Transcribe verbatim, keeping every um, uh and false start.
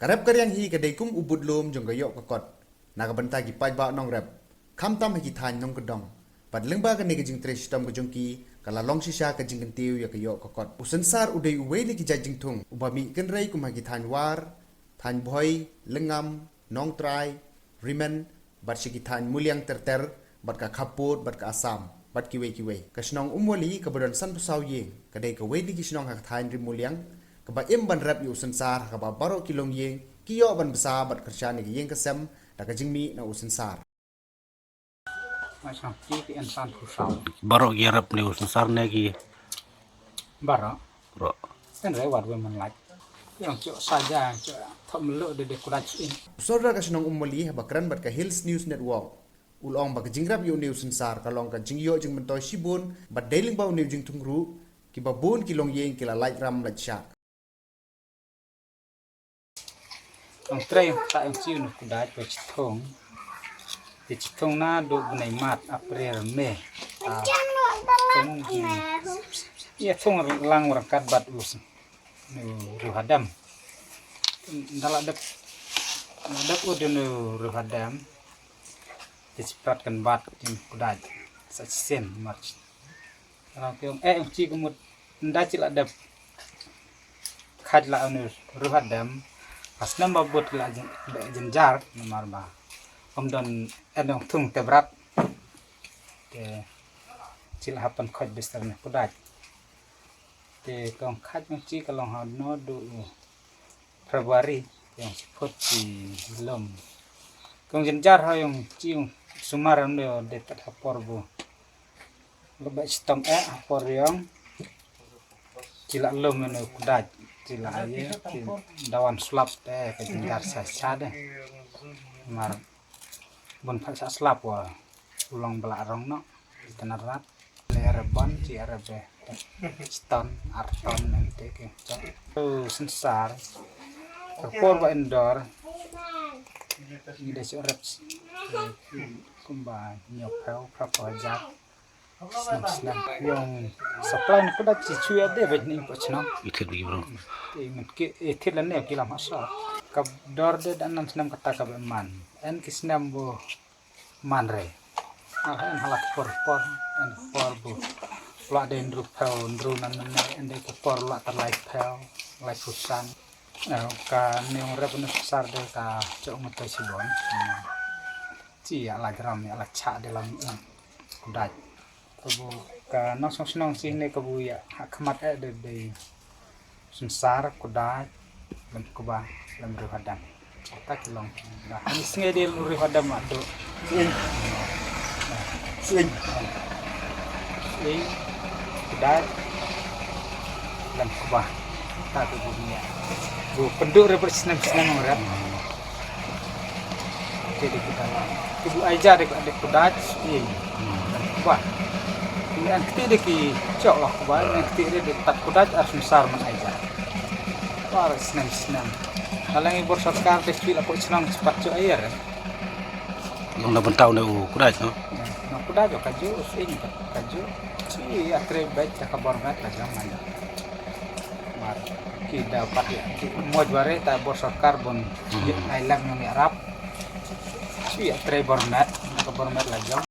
Ka rep ka riang hi ka dei kum u budlum jong ka ïoh ka kot na ka bynta ki paidbah nongrep, khamtam ha ki thaiñ nongkyndong. Bad lyngba kane ka jingtrei shitom ka jong ki, ka la long shisha ka jingkyntiew ïa ka ïoh ka kot. U synsar u dei uwei na ki jait jingthung uba mih kynrei kum ha ki thaiñ War, thaiñ Bhoi, Lyngngam, Nongtrai, Rimen, bad sha ki thaiñ Muliang ter ter, bad ka Khappud, bad ka Assam, bad kiwei kiwei. Ka shnong Umwali kaba don sanphew saw ïing, ka dei kawei na ki shnong ha ka thaiñ Ri Muliang kaba im ban rep ïa u synsar, ha kaba baroh ki longïing ki ïoh ban bsa bad kyrshan ïa ka ïing ka sem da ka jingmih na u synsar. Baroh ki rep ne u synsar ne ki? Baroh. Baroh. Kan re wat we man laj. Yang cok saja, cok thom lo de de kulat in. U Sordar ka shnong Umwali haba kren bad ka Hills News Network, u la ong ba ka jingrep ïa une u synsar ka long ka jingïoh jingmyntoi shibun, bad dei lyngba une u jingthung ruh kiba bun ki longïing ki la lait ram lait shah. Ong trei ta ong chi une u kudait ba chi thung. Te chi thung naduh bnai Mart, April, May. Ah, thung, hmm. Ïa thung lang ryngkat bad u s-, une u riewhadem. Da la dep, la dep u dei une u riewhadem. Te chi prat kan bat une u kudait. Sa chi sien March. Ra ki ong, eh, ong chi ka mut nda chi la dep. Khaj la une u riewhadem. Ka snem ba bud la jyn-, la jynjar namar ba ym don, eh, dong thung te brat. Te chi la hap ban khaj bister une u kudait. Te ka ong khaj ong chi ka long ha naduh u February, ïong chi phut chi lum. Ka ong jynjar ha ïong chi ong sumar ong de tat ha por bu. Lubek chitom eh ha por ïong. Chi la lum une u kudait, chi la ïa, chi da wan slap te ka jynjar sha sha de. Mar bun pha sha slap wa u long ba la rong noh. Tana rat. Le rebon chi arebe. Ston, arton, ente ki. U synsar. Ka por ba indor. Ngi da shu rep. Kumba hynñiew phew, phew phew hajar. Snem snem. Ïong supply ne u kudait chi shu ïa de bad ne u pynshong. Ithit bagi bro. Te ngan ki, ithit lane ki lam ha sor. Ka dor de da nam snem kata kaba man. En ki snem bu man re. Ah, en ha la por por, en por bu. Pla de hynriew phew, hynriew nam nam ne, en de ka por la ta lai phew, lai phew san. Eh, kane ong rep une u synsar de ka chok mutoi shibun. Chi ïa la gram, ïa la chah de lam, eh, kudait. Ka bu ka nongshong shnong chi ne ka bu ïa ha khmat eh de, de synsar, kudait, lem kba, lem riewhadem. Ta ki long. Dah, ani sngi de lem riewhadem ado. Sing. Sing. Sing. Kudait. Lem kba. Ta ki bu ïa. Bu pynduh re ber snem snem ong rep. Te de kita la. Ki bu aija de, de kudait, ïa. Ba. Ni an kti de ki chok lah ba, ni an kti de, de tat kudait ar synsar man aija. Ba snem snem. Halang i bor sorkar de ki la pok chnong cepat chok air. Long na bentau ne u kudait no. Na kudait ka ju, sing ka ju. Chi atre bait ka bor met ka jam man. Mar ki da pat ïa, ki moj bare ta bor sorkar bun. Hmm. Ai lang ngi rap. Ïa trei bor met, ka bor met la jong.